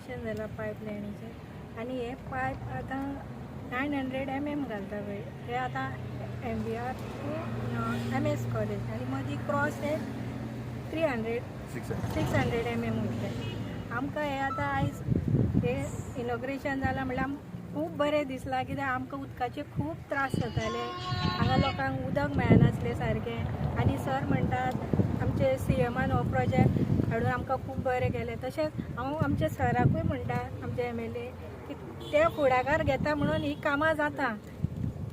Inauguration जाला पायपलायनीचें आनी हे पायप आतां 900 mm घालता पळय, हे आतां MBR to MS college आनी मदीं क्रॉस हे 300 600 mm वयतले. आमकां हे आतां आयज हे इनॉग्रेशन जालां म्हणल्यार आमकां खूब बरें दिसलां, कित्याक आमकां उदकाचे खूब त्रास जाताले. हांगा लोकांक उदक मेळनासलें सारकें. आनी सर म्हणटात, आमचे सीएमान हो प्रोजेक्ट हाडून आमकां खूब बरें केलें. तशेंच हांव आमच्या सराकूय म्हणटा, आमचे एमएलए, की ते फुडाकार घेता म्हणून ही कामां जाता.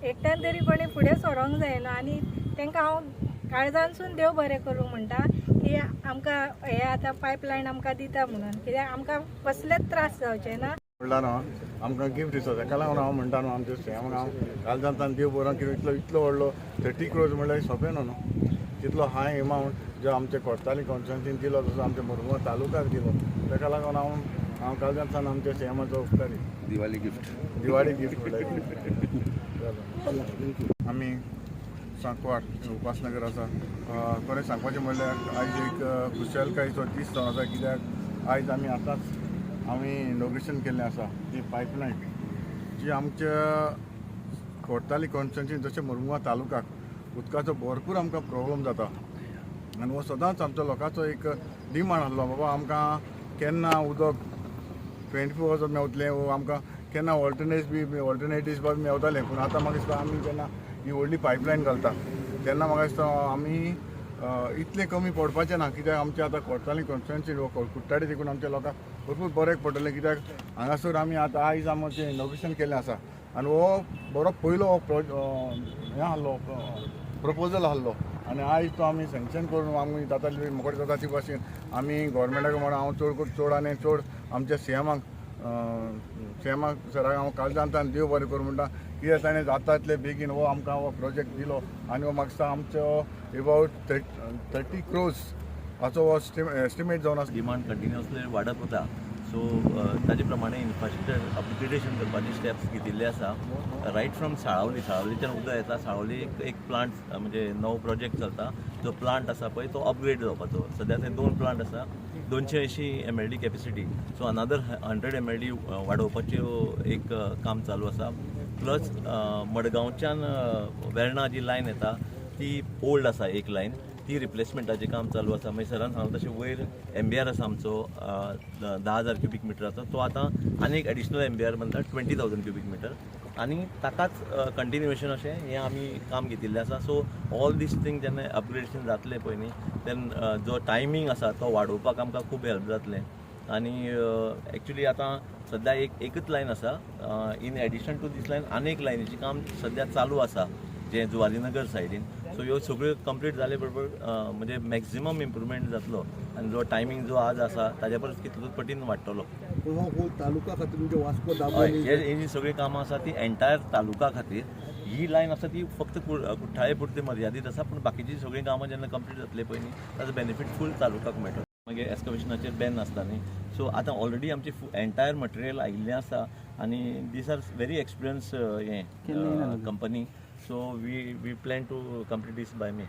एकट्यान तरी कोणी फुडें सरोंक जायना. आनी तांकां हांव काळजानसून देव बरें करूं म्हणटा की आमकां हे आतां पायपलायन आमकां दिता म्हणून, कित्याक आमकां कसलेच त्रास जावचे ना. म्हणला न्हू, आमकां गिफ्ट दिसता. ताका लागून हांव म्हणटा न्हू, आमच्या सीएमाक हांव कालजांतान देव बरो कितें इतलो इतलो व्हडलो 30 क्रोर्स म्हणल्यार सोंपें न्हू न्हू. तितलो हाय एमावंट जो आमच्या कोर्ताली कॉन्स्टिट्युन्सीन दिलो, तसो आमच्या मुरगांव तालुक्याक दिलो, ताका लागून हांव हांव कालजांतान आमच्या सीएमाचो उपकारी. दिवाळी गिफ्ट. दिवाळी गिफ्ट म्हणल्यार आमी सांकवाळ उपासनगर आसा. खरें सांगपाचें म्हणल्यार आयज एक खुशालकायेचो दीस जावन आसा, कित्याक आयज आमी आतांच आमी इनॉग्रेशन केल्लें आसा ती पायपलायन जी आमच्या कोर्ताली कॉन्स्टिट्युन्सी जशें मुरमुगांव तालुक्याक उदकाचो भरपूर आमकां प्रॉब्लम जाता आनी हो सदांच आमच्या लोकांचो एक डिमांड आसलो, बाबा आमकां केन्ना उदक 24 आवर्स मेवतलें वो आमकां केन्ना ऑल्टरनेट बी ऑल्टरनेटिव्स बी मेवतालें. पूण आतां म्हाका दिसता, आमी जेन्ना ही व्हडली पायपलायन घालता तेन्ना म्हाका दिसता आमी इतलें कमी पडपाचें ना, कित्याक आमचें आतां कोर्ताली कॉन्स्टिट्युन्सी कुट्टाडी देखून आमच्या लोकांक भरपूर बऱ्याक पडटलें, कित्याक हांगासर आमी आतां आयज आमचें इनॉग्रेशन केल्लें आसा आनी हो बरो पयलो हो हें आहलो, प्रपोजल आहलो आनी आयज तो आमी सँक्शन करून आमी जाता मोकडे जाता ती भाशेन आमी गोवोरमेंटाक म्हणून हांव चड करून चड आनी चड आमच्या सीएमाक सराक हांव काळजांतल्यान देव बरें करूं म्हणटा, कित्याक ताणें जाता तितले बेगीन हो आमकां हो प्रोजेक्ट दिलो. आनी हो म्हाका दिसता आमचो एबावट 30 क्रोर्स हाचो हो एस्टिमेट जावन आसा. डिमांड कंटिन्युअसली वाडत वता, सो ताजे प्रमाणे इन्फ्रास्ट्रक्चर अपग्रेडेशन करपाचे स्टेप्स घेतिल्ले आसा. रायट फ्रॉम साळावली, साळावलीच्यान उदक येता. साळावली एक एक प्लांट, म्हणजे नवो प्रोजेक्ट चलता. जो प्लांट आसा पळय, तो अपग्रेड जावपाचो. सद्या थंय दोन प्लांट आसा, 280 MLD capacity, so another 100 MLD वाडोवपाच्यो एक काम चालू आसा. प्लस मडगांवच्यान वेर्णा जी लायन येता ती ओल्ड आसा एक लायन, ती रिप्लेसमेंटाचें काम चालू आसा. मागीर सरान सांगलें तशें वयर एमबीआर आसा आमचो 10,000 क्युबीक मिटराचो. तो आतां आनी एक एडिशनल एमबीआर बांदता, 20,000 क्युबीक मिटर, आनी ताकाच कंटिन्युएशन अशें हें आमी काम घेतिल्लें आसा. सो ऑल these thing जेन्ना अपग्रेडेशन जातलें पळय न्ही, then जो टायमींग आसा तो वाडोवपाक आमकां खूब हेल्प जातलें. आनी एक्चुली आतां सद्या एक एकच लायन आसा. In addition to this line आनी एक लायनीचें काम सद्या चालू आसा, जें जुवारीनगर सायडीन. सो ह्यो सगळ्यो कंप्लीट जाले बरोबर म्हणजे मॅक्झिमम इम्प्रुवमेंट जातलो आनी जो टायमींग जो आज आसा ताज्या परस कितलो पटीन वाडटलो. हो होल तालुका खातीर, म्हणजे वास्को, हय. दाबोळी? हे ही जी सगळीं कामां आसा ती एंटायर तालुका खातीर. ही लायन आसा ती फक्त कुठ्ठाळे पुरती मर्यादीत आसा, पूण बाकीची सगळीं कामां जेन्ना कंप्लीट जातली पळय न्ही, ताजो बेनिफीट फूल तालुकाक मेळटलो. मागीर एस्कवेशनाचेर बॅन आसता न्ही. सो आतां ऑलरेडी आमची एंटायर मटेरियल आयिल्लें आसा आनी these are very experience हें company, so we plan to complete this by May.